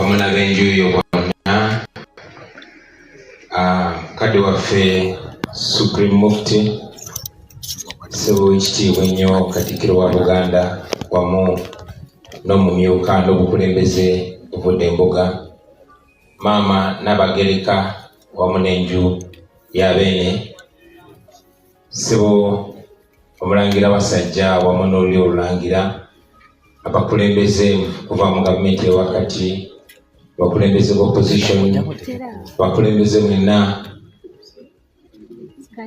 Wamu n'ab'enju yo bonna, mukadde waffe Supreme Mufti, ssebo w'ekitiibwa ennyo Katikkiro wa Buganda, wamu n'omumyuka n'obukulembeze obuvudde embuga, maama Nnabagereka wamu n'enju ya Beene, ssebo omulangira Wasajja wamu n'olulyo olulangira, abakulembeze kuva mu gavumenti ewakati, abakulembeze b'opposition, abakulembeze mwenna,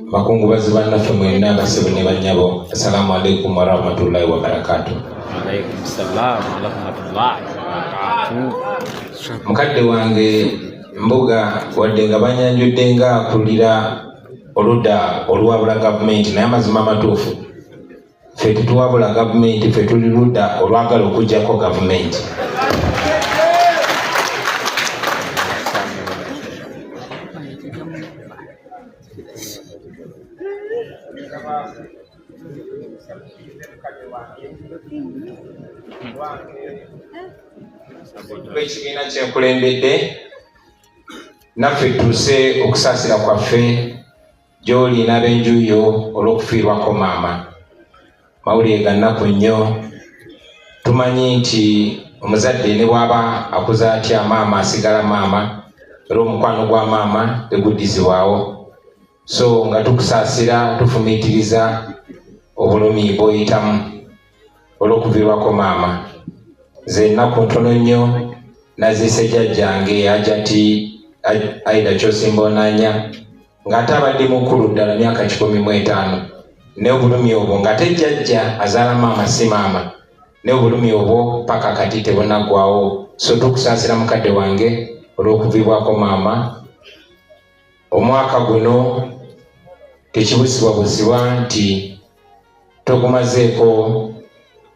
abakungubazi bannaffe mwenna, basebo ne bannyabo, assalamu alaikum warahmatullahi wabarakatuh. Alaikum salam warahmatullahi wabarakatuh. Mukadde wange Mbuga, wadde nga banyanjudde nga akulira oludda oluwabula gavumenti, naye amazima amatuufu ffe tetuwabula gavumenti, ffe tuli ludda olwagala okuggyako gavumenti. Ekibiina kyenkulembedde naffe tuuse okusaasira kwaffe gy'oli n'ab'enju yo olw'okufiirwako maama. Mawulire ga nnaku nnyo. Tumanyi nti omuzadde ne bw'aba akuza atya, maama asigala maama, era omukwano gwa maama teguddizibwawo. So nga tukusaasira, tufumiitiriza obulumi bw'oyitamu olw'okuviirwako maama. Nze ennaku ntono nnyo naziise jjajjange Hajati Aida Kyosimba Onanya, ng'ate abadde mukulu ddala myaka 105, naye obulumi obwo ng'ate jjajja azaala maama si maama, naye obulumi obwo paka kati tebunaggwawo. So tukusaasira mukadde wange olw'okuviibwako maama. Omwaka guno tekibusibwabusibwa nti togumazeeko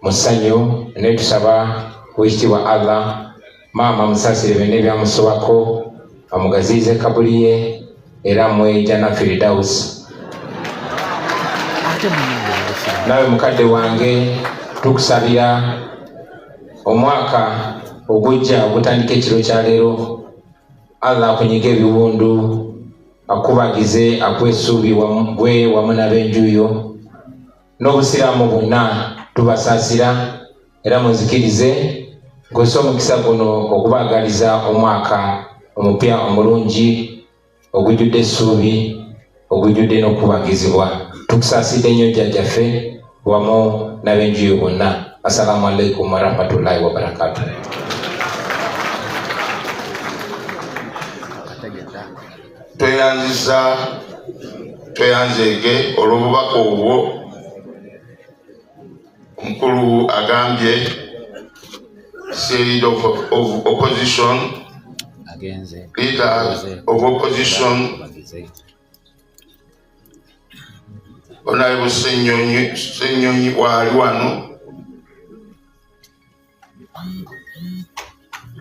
mu ssanyu, naye tusaba wekitiibwa Allah maama musaasire byonna ebyamusobako, amugaziyize kabuli ye era mwe Jana Firdaus. Nawe mukadde wange tukusabira omwaka ogujja ogutandika ekiro kya leero, Allah akunyiga ebiwundu, akubagize, akuwe essuubi gwe wamu n'ab'enju yo n'obusiraamu bwonna. Tubasaasira era munzikirize nkozesa omukisa guno okubaagaliza omwaka omupya omulungi ogujjudde essuubi, ogujjudde n'okubagizibwa. Tukusaasidde nnyo jjajjaffe wamu n'ab'enju yo bonna. Assalamu alaikum warahmatullahi wabarakatuh. Tweyanziza, tweyanzeege olw'obubaka obwo. Omukulu agambye leader of opposition, leader of opposition Honorable Ssenyonyi, Ssenyonyi waali wano.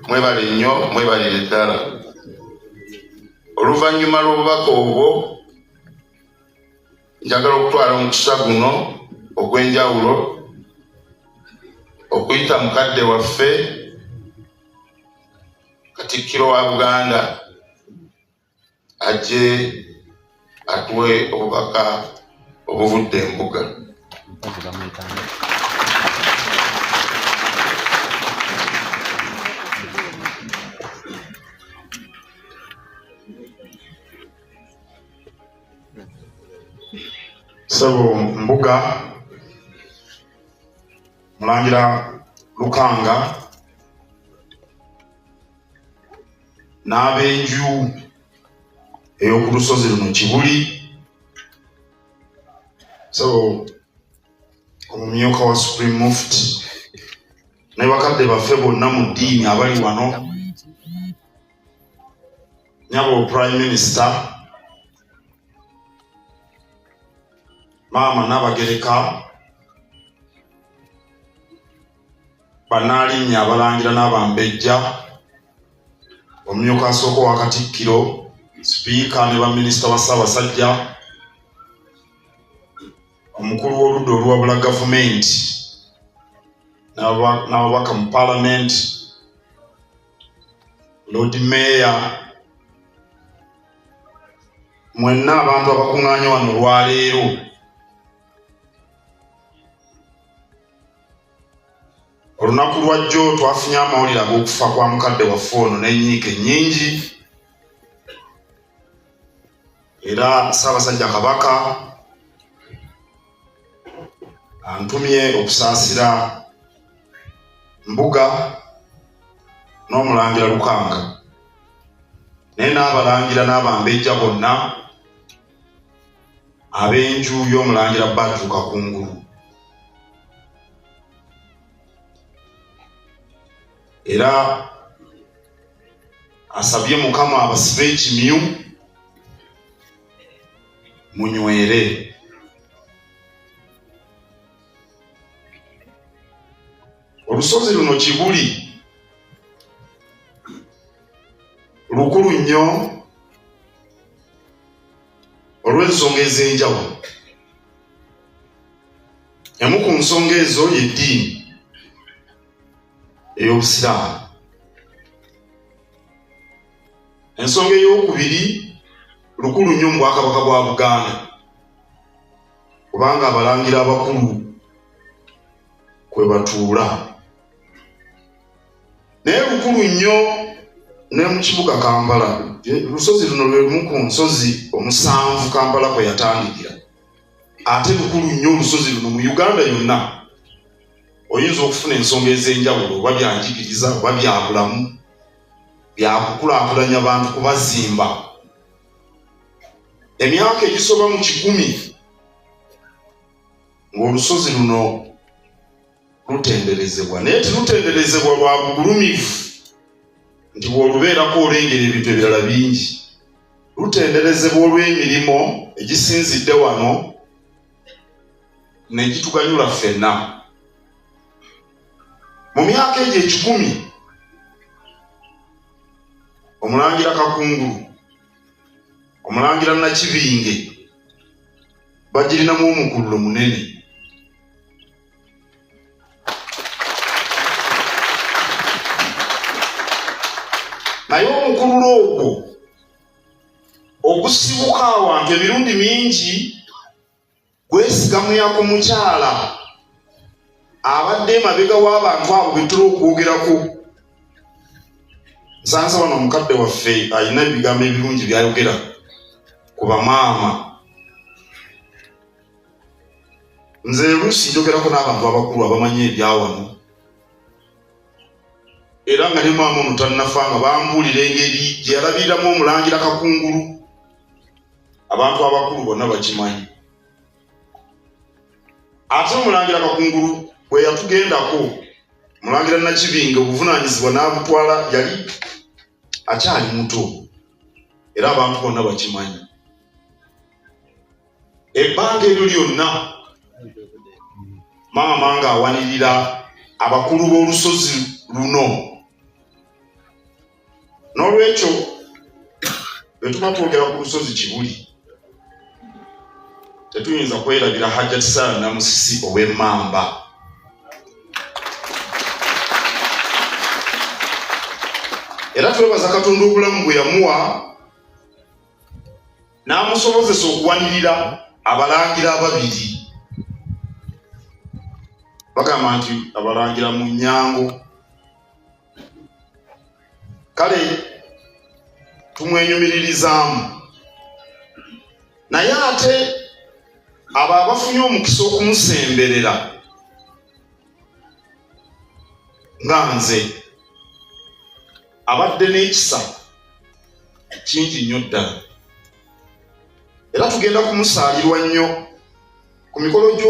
Mwebale nnyo, mwebalire ddala. Oluvannyuma lw'obubaka obwo, njagala okutwala omukisa guno ogw'enjawulo okuyita mukadde waffe Katikkiro wa Buganda ajje atuwe obubaka obuvudde embuga. Ssebo Mbuga, Mulangira Lukanga n'ab'enju ey'oku lusozi luno Kibuli, ssebo omumyuka wa Supreme Mufti ne bakadde baffe bonna mu ddiini abali wano, nyabo Prime Minister, maama Nnabagereka, bannaalinnya abalangira n'abambejja, omumyuka asooka owa Katikkiro, sipiika ne baminisita ba Ssaabasajja, omukulu w'oludda oluwabula gavumenti n'ababaka mu paalamenti, Lord Mayor, mwenna abantu abakuŋŋaanye wano olwaleero, olunaku lwajjo twafunye amawulire ag'okufa kwa mukadde waffe ono n'ennyiike nnyingi, era Ssaabasajja Kabaka antumye okusaasira Mbuga n'Omulangira Lukanga, naye n'abalangira n'abambejja bonna ab'enju y'Omulangira Badru Kakungulu. Era asabye Mukama abasibe ekimyu munywere. Olusozi luno Kibuli lukulu nnyo olw'ensonga ez'enjawulo. Emu ku nsonga ezo y'eddiini ey'Obusiraamu. Ensonga ey'okubiri, lukulu nnyo mu Bwakabaka bwa Buganda, kubanga abalangira abakulu kwe batuula. Naye lukulu nnyo ne mu kibuga Kampala. Lusozi luno lwe lumu ku nsozi 7 Kampala kwe yatandikira. Ate lukulu nnyo olusozi luno mu Uganda yonna. Oyinza okufuna ensonga ez'enjawulo, oba byanjigiriza, oba bya bulamu, byakukulaakulanya bantu, kubazimba. Emyaka egisoba mu 100 ng'olusozi luno lutenderezebwa, naye terutenderezebwa lwa bugulumivu nti bw'olubeerako olengera ebintu ebirala bingi. Lutenderezebwa olw'emirimu egisinzidde wano ne gituganyula ffenna. Mu myaka egyo 100, Omulangira Kakungulu, Omulangira Nakibinge bagirinamu omukululo munene. Naye omukululo ogwo ogusibuka awantu emirundi mingi gwesigamya ku mukyala abadde emabega w'abantu abo betula okwogerako. Nsanze wano omukadde waffe alina ebigambo ebirungi byayogera ku bamaama. Nze oluusi njogerako n'abantu abakulu abamanyi ebyawano, era nga ne maama ono tannafa nga bambuulira engeri gye yalabiriramu Omulangira Kakungulu. Abantu abakulu bonna bakimanyi. Ate Omulangira Kakungulu bwe yatugendako, Omulangira Nakibinge obuvunaanyizibwa n'abutwala, yali akyali muto, era abantu bonna bakimanyi. Ebbanga eryo lyonna maama ng'awanirira abakulu b'olusozi luno. N'olwekyo bwe tuba twogera ku lusozi Kibuli, tetuyinza kwerabira Hajjat Sarah Namusisi ow'Emmamba. Era twebaza Katonda obulamu bwe yamuwa n'amusobozesa okuwanirira abalangira ababiri. Bagamba nti abalangira mu nnyango. Kale tumwenyumiririzaamu, naye ate abo abafunye omukisa okumusemberera nga nze, abadde n'ekisa kingi nnyo ddala, era tugenda kumusaalirwa nnyo ku mikolo gy'o